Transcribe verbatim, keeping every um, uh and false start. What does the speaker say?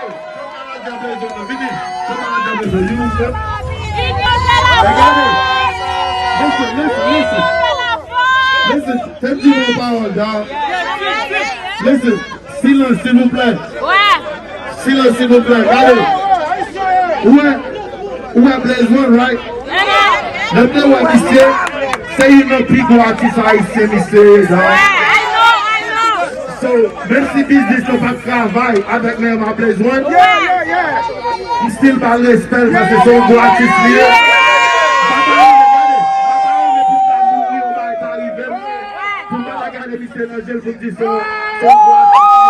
Vini, vini, vini. Gade. Listen, listen, listen. Listen, tèt di yon pawòl, dawg. Listen, silans, silvouplè. Silans, silvouplè. Gade. Ou wè, ou wè Blaze One, right? Lè m te wè misye, se youn nan pi gwo atis ayisyen misye ye, dawg. So, menm si biznis lan pa t travay avèk Nèma Blaze One, m still ba l respè l paske se yon gwo atis li ye. M pa ta renmen, gade, m pa ta renmen pou m ta mouri, yon bagay ta rive m, pou m pa ta gade misye nan je l pou m di se yon, se yon gwo atis.